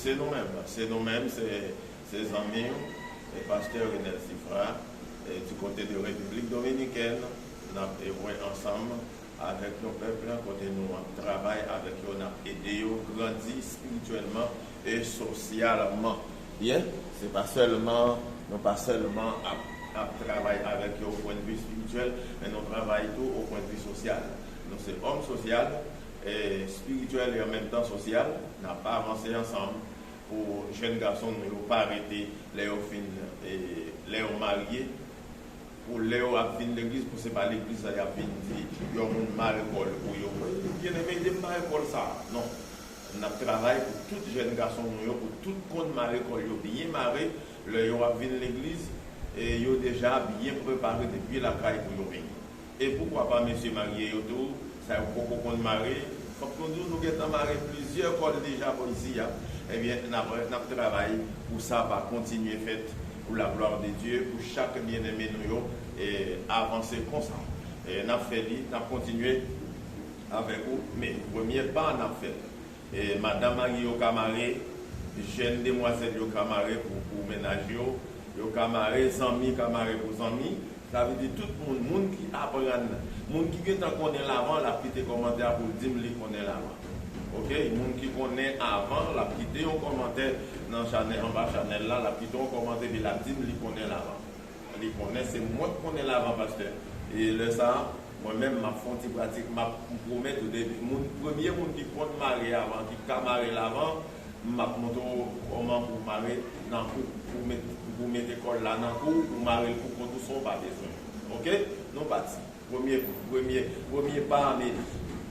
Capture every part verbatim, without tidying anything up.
Se nou menm, se nou menm, se, se zanmi w, e pastè Renel Sifra, e du côté de République Dominicaine, n ap evre ansanm avèk yon pèp la, kote nou ap travay avèk yo, n ap ede yo grandi espirityèlman e sosyalman. Byen, se pa sèlman, nou pa sèlman ap, ap travay avèk yo o pwennvi espirityèl, men nou travay tou o pwennvi sosyal. Nou se òm sosyal, e espirityèl e an menm tan sosyal, n ap avanse ansanm pou jèn gason nou yo pa rete lè yo fin, e, lè yo marye, pou lè yo ap vin legliz, pou se pa legliz la y ap vin di yon moun mare kò l pou yo. Wi, byeneme, ede m mare kòl sa a. Non. N ap travay pou tout jèn gason nou yo, pou tout konn mare kòl yo byen mare, lè yo ap vin legliz, e yo deja byen prepare depi lakay pou yo vini. E poukwa pa mesye marye yo tou, sa yo poko konn mare, fòk nou di w nou gentan mare plizyè kòl deja bò isi a. Ebyen, n ap, n ap travay pou sa va kontinye fèt, pour la gloire de Dieu, pou chak byeneme nou yo, e, avanse konsa. E, n ap fè li, n ap kontinye avèk ou, men premye pa n ap fè l. E, madanm marye yo ka mare, jèn demwazèl yo ka mare pou, pou mennaj yo, yo ka mare, zanmi ka mare pou zanmi. Sa vle di tout moun, moun ki aprann, moun ki gentan konnen l avan, l ap kite kòmantè a pou l di m li konnen l avan. Oke? Moun ki konnen avan, l ap kite yon kòmantè nan chanèl, anba chanèl la, l ap kite yon kòmantè epi l ap di m li konnen l avan. Li konnen, se mwen k konnen l avan, pastè. E lè sa a, mwen menm, m ap fè yon ti pratik, m ap, m pwomèt ou depi, moun, premye moun ki konn mare avan, ki ka mare l avan, m ap montre w kòman pou w mare nan kou, pou w met, pou w mete kòl la nan kou, pou w mare l pou kont ou san w pa bezwen. Oke? Nou pati. Premye kou, premye, premye pa a, men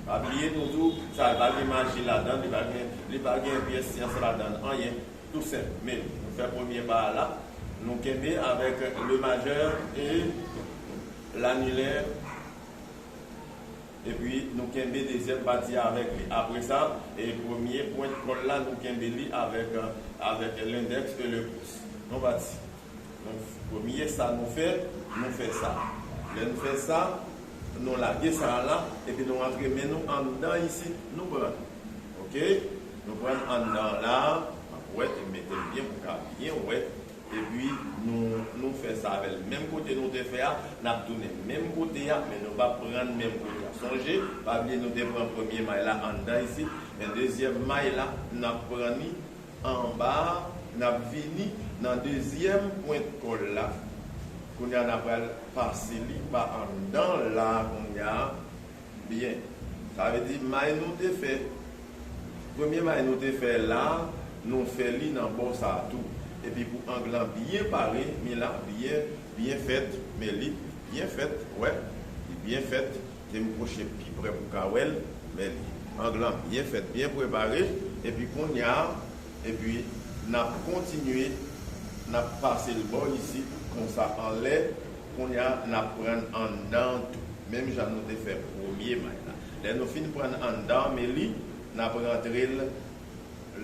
pa bliye nou di w, sa pa gen maji ladan, li pa gen, li pa gen pyès syans ladan, anyen. Tou senp, men nou fè premye pa a la, nou kenbe avèk le majeur et l'annulaire, epi nou kenbe dezyèm pati a avèk li. Apre sa, e premye pwent kòl la, nou kenbe li avèk, avèk l'index et le pouce. Nou pati. Donk, premye sa nou fè, nou fè sa. Lè nou fè sa, nou lage sa a la, epi nou rantre men nou anndan isit, nou pran. Oke? Nou pran anndan la, m ap wè, e mete l byen pou ka byen wè. Epi nou, nou fè sa avè l. Menm kote nou te fè a, n ap tounen menm kote a, men nou p ap pran menm kote a. Sonje, pa bliye nou te pran premye may la anndan isit, men dezyèm may la, n ap pran li anba a, n ap vini nan dezyèm pwent kòl la. Kounye a, n ap pral pase li pa anndan la, kounye a. Byen. Sa vle di, may nou te fè, premye may nou te fè la, nou fè li nan bò sa a tou. Epi pou ang lan byen pare, men la, byen, byen fèt, men li byen fèt, wè, li byen fèt. Te m pwoche pi prè pou ka wè l, men li. Ang lan byen fèt, byen prepare, epi kounye a, epi n ap kontinye, n ap pase l bò isit, konsa anlè, kounye a, n ap pran anndan tou, menm jan nou te fè premye may la. Lè nou fin pran anndan, men li, n ap rantre l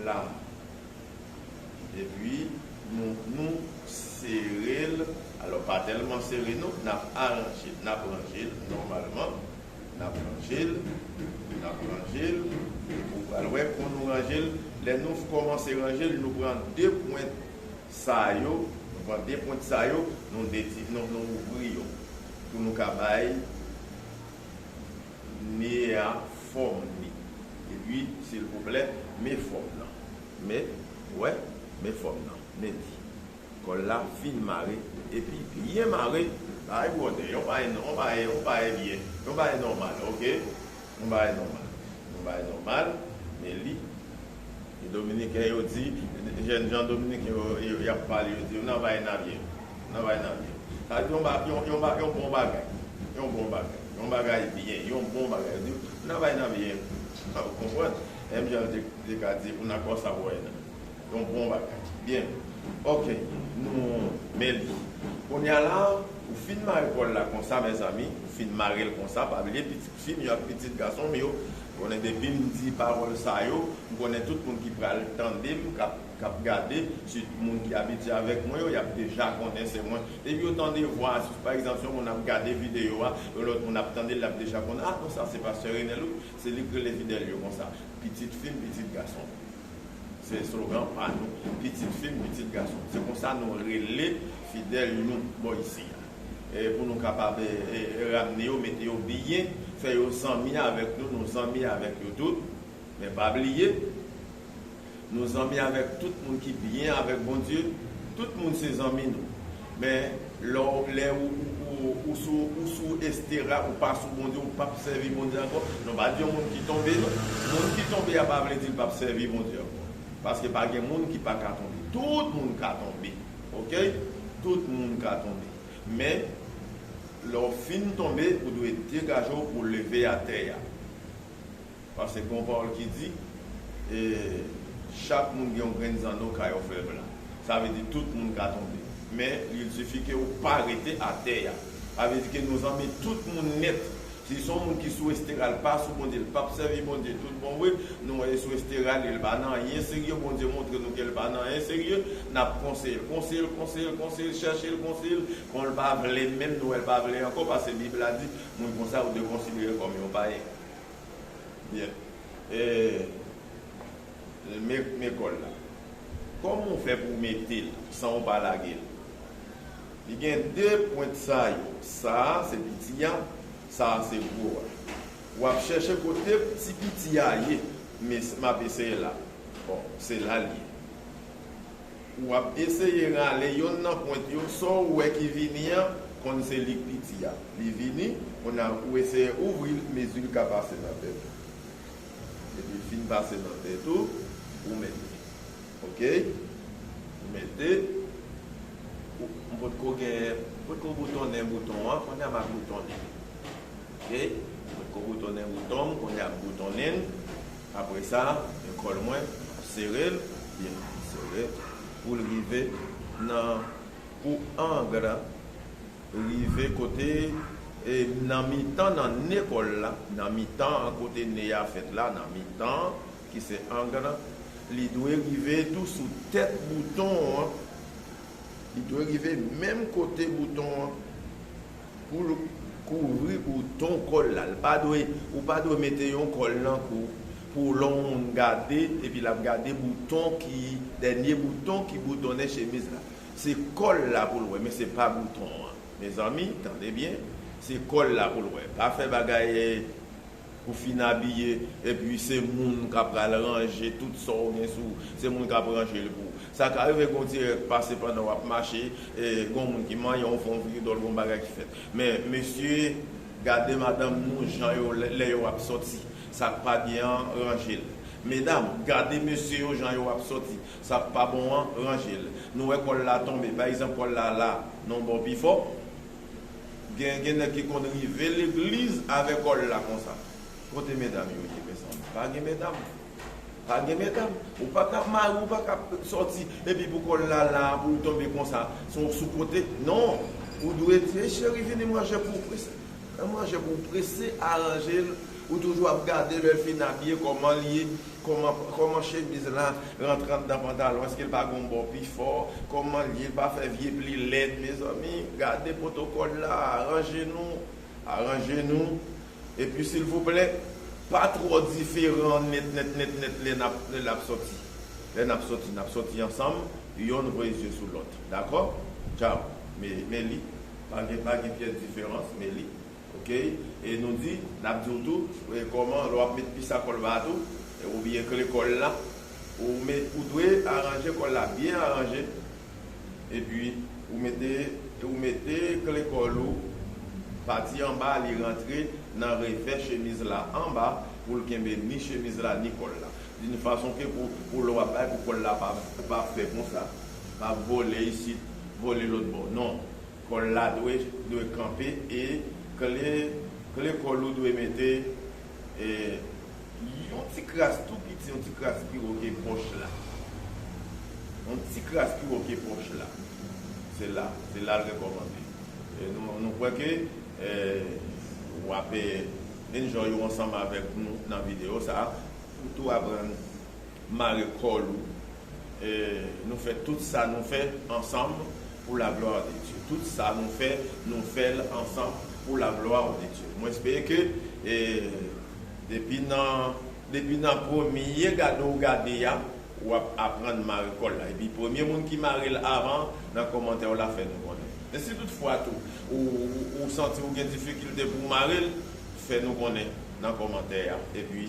la. Epi, nou, nou sere l. Alò, pa tèlman sere non, n ap aranje l, n ap ranje l nòmalman. N ap ranje l, n ap ranje l. Ou pral wè kon nou ranje l. Lè nou kòmanse ranje l, nou pran de pwent sa yo, nou pran de pwent sa yo, nou deti-, nou, nou ouvri yo. Pou nou ka bay ne a fòm li. Epi, silvouplè, men fòm nan. Men, wè, men fòm nan. Men li. Kòl la fin mare, epi byen mare. Bagay bwòdè, yon bagay, yon bagay, yon bagay byen. Yon bagay nòmal, oke? Yon bagay nòmal. Yon bagay nòmal, men li. E Dominiken yo di, jèn jan Dominiken yo, yo, y ap pale, yo di, "Nan bay nan byen. Nan bay nan byen." Sa di yon ba-, yon, yon ba-, yon bon bagay. Yon bon bagay. Yon bagay byen, yon bon bagay. Yo di, "Nan bay nan byen." Ou konprann? Menm jan te, te ka di, "Una cosa buena." Yon bon bagay. Byen. Oke. Nou, men li. Kounye a la, ou fin mare kòl la konsa, mezanmi. Ou fin mare l konsa. Pa bliye, pitit fi m yo ak pitit gason m yo. Konnen depi m di pawòl sa yo, m konnen tout moun ki pral tande m, k ap, k ap gade, sitou moun ki abitye avèk mwen yo, y ap deja konnen se mwen. Depi yo tande vwa, si pa egzanp, si yon moun ap gade videyo a, yon lòt moun ap tande l, l ap deja konnen, "A, non, sa se pastè Renel, wi, se li k rele fidèl yo konsa." Pitit fi m, pitit gason m. Se slogan pa nou, pitit fi m, pitit gason. Se konsa nou rele fidèl nou bò isi a. E pou nou kapab e, e, ramne yo, mete yo byen, fè yo zanmi avèk nou, nou zanmi avèk yo tout. Men pa bliye, nou zanmi avèk tout moun ki byen avèk Bondye. Tout moun se zanmi nou. Men lè w, lè ou, ou, ou, ou sou, ou sou estera, ou pa sou Bondye, ou p ap sèvi Bondye ankò. Nou pa di yon moun ki tonbe, non. Moun ki tonbe a pa vle di l p ap sèvi Bondye ankò. Paske pa gen moun ki pa ka tonbe. Tout moun ka tonbe. Oke? Tout moun ka tonbe. Men, lè w fin tonbe, ou dwe degaje w pou w leve atè a. Paske gen yon pawòl ki di, e, chak moun gen yon grenn zanno kay òfèv la. Sa vle di tout moun ka tonbe. Men, il sifi ke ou pa rete atè a. Sa vle di ke nou zanmi tout moun nèt. Si se yon moun ki sou estera, l pa sou Bondye, l p ap sèvi Bondye tout bon vre, nou wè li sou estera, li, l pa nan anyen serye, Bondye montre nou ke l pa nan anyen serye, n ap konseye l, konseye l, konseye l, konseye l, chèche l, konseye l, kon l pa vle menm, nou wè l pa vle ankò, paske Bib la di, moun konsa, ou dwe konsidere l kòm yon payen. Byen. E, men, men kòl la. Kòman w fè pou w mete l san w pa lage l? Li gen de pwent sa yo. Sa a se piti a, sa a se gwo a. W ap chèche kote ti piti a ye, men s-, m ap eseye la. Bon, se la l ye. W ap eseye rale yonn nan pwent yo, sa w wè ki vini an, konn se li k piti a. Li vini, kounye a ou eseye ouvri l, mezi l ka pase nan tèt ou. Epi l fin pase nan tèt ou, ou mete. Oke? Ou mete. Ou, m potko gen, m potko boutonnen bouton an, kounye a m ap boutonnen. Oke? M potko boutonnen bouton m, kounye a m boutonnen l. Apre sa, men kòl mwen, m ap sere l, byen sere, pou l rive nan, pou ang la, rive kote, e, nan mitan, nan ne kòl la, nan mitan an kote ne a fèt la, nan mitan, ki se ang la, li dwe rive tou sou tèt bouton an, li dwe rive menm kote bouton an pou l kouvri bouton kòl la. L pa dwe, ou pa dwe mete yon kòl nan kou pou lè yon moun gade, epi l ap gade bouton ki, dènye bouton ki boutonnen chemiz la. Se kòl la pou l wè, men se pa bouton an. Mezanmi, tande byen, se kòl la pou l wè. Pa fè bagay, eh, ou fin abiye, epi se moun k ap pral ranje tout sa w gen sou, se moun k ap ranje l pou ou. Sa ka rive gen yon dirèk pase pandan w ap mache, eh, gen yon moun ki manyen w, fè yon figi dòl, gen yon bagay ki fèt. Men, mesye, gade madanm nou, jan yo, lè, lè yo ap sòti. Sa k pa byen an, ranje l. Medam, gade mesye yo, jan yo ap sòti. Sa k pa bon an, ranje l. Nou wè kòl la tonbe. Pa egzanp, kòl la la, nan yon bò pi fò. Gen, gen nèg ki konn rive legliz avèk kòl la konsa. Kote medam yo ye, mezanmi? Pa gen medam. Pa gen medam. Ou pa ka mare, ou pa ka sòti, epi pou kòl la la, pou l tonbe konsa, sou, sou kote. Non. Ou dwe di, "Ey, cheri, vini m ranje pou ou prese. Vini m ranje pou ou prese, aranje l." Ou toujou ap gade lè l fin abiye, kòman l ye, kòman, kòman chemiz la rantre anndan pantalon, èske l pa gen yon bò pi fò, kòman l ye, l pa fè vye pli lèd, mezanmi, gade pwotokòl la, aranje nou, aranje nou. Epi, silvouplè, pa twò diferan nèt, nèt, nèt, nèt lè n ap, lè n ap sòti. Lè n ap sòti, n ap sòti ansanm, yonn voye zye sou lòt. Dakò? Tchaw. Men, men li, pa gen, pa gen pyès diferans, men li. Oke? E nou di, n ap di w tou, e kòman, lè w ap met pis a kòl ba a tou, e oubyen kle kòl la, ou met, ou dwe aranje kòl la, byen aranje. Epi, ou mete, ou mete kle kòl ou, pati anba a, li rantre nan revè chemiz la anba, pou l kenbe ni chemiz la, ni kòl la. D'une façon ke pou, pou lè w ap bay, pou kòl la pa, pa fè konsa, pa vole isit, vole lòt bò. Non. Kòl la dwe, dwe kanpe e kle, kle kòl ou dwe mete, e, yon ti kras tou piti, yon ti kras pi wo ke pòch la. Yon ti kras pi wo ke pòch la. Se la, se la l rekòmande. E nou, nou kwè ke, e, w ap, e, enjoy ou ansanm avèk nou nan videyo sa a, pou tou aprann mare kòl ou. E, nou fè tout sa nou fè ansanm pour la gloire de Dieu. Tout sa nou fè, nou fè l ansanm pour la gloire de Dieu. Mwen espere ke, e, depi nan, depi nan premye gade w gade a, W ap aprann mare kòl la. Epi premye moun ki mare l avan, nan kòmantè w la, fè nou konnen. Men si toutfwa tou, ou, ou, ou santi w gen difikilte pou w mare l, fè nou konnen nan kòmantè a. Epi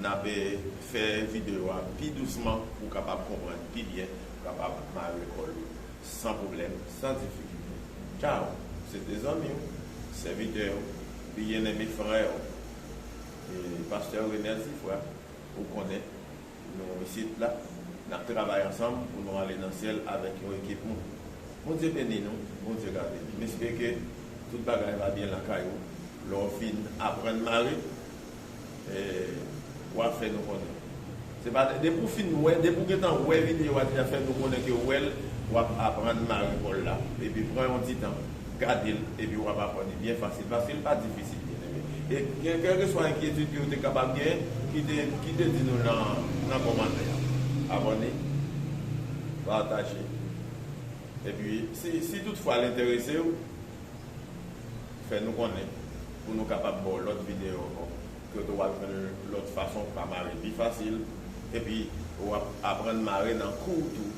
n ap, eh, fè videyo a pi dousman pou w kapab konprann pi byen, pou w kapab mare kòl ou san pwoblèm, san difikilte. Tchao! Se te zanmi w, sèvitè w, byeneme frè w, eh, pastè Renel Sifra. Ou konnen, nou isit la, n ap travay ansanm pou nou ale nan syèl avèk yon ekip moun. Bondye beni nou, Bondye gade nou. M espere ke tout bagay va byen lakay ou. Lè w fin aprann mare, eh, w ap fè nou konnen. Se pa depi w fin wè, depi w gentan wè videyo a deja, fè nou konnen ke w wè l, w ap aprann mare kòl la. Epi pran yon ti tan, gade l, epi w ap aprann li byen fasil, paske li pa difisil, byeneme. E gen kèlkeswa enkyetid ke w te kapab gen, kite, kite di nou nan, nan kòmantè a. Abòne, pataje. Epi, si, si toutfwa l enterese w, fè nou konnen pou nou kapab ba w lòt videyo ankò. Kote w ap jwenn lòt fason pou w ka mare pi fasil. Epi, w ap aprann mare nan kou w tou.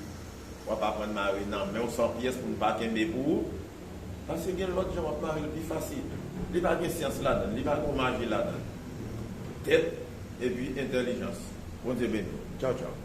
W ap aprann mare nan men w san pyès pou n pa kenbe pou ou. Paske gen lòt jan w ap mare l pi fasil. Li pa gen syans ladan l, li pa gen maji ladan l. Tèt epi entèlijans. Bondye beni w. Tchaw, tchaw.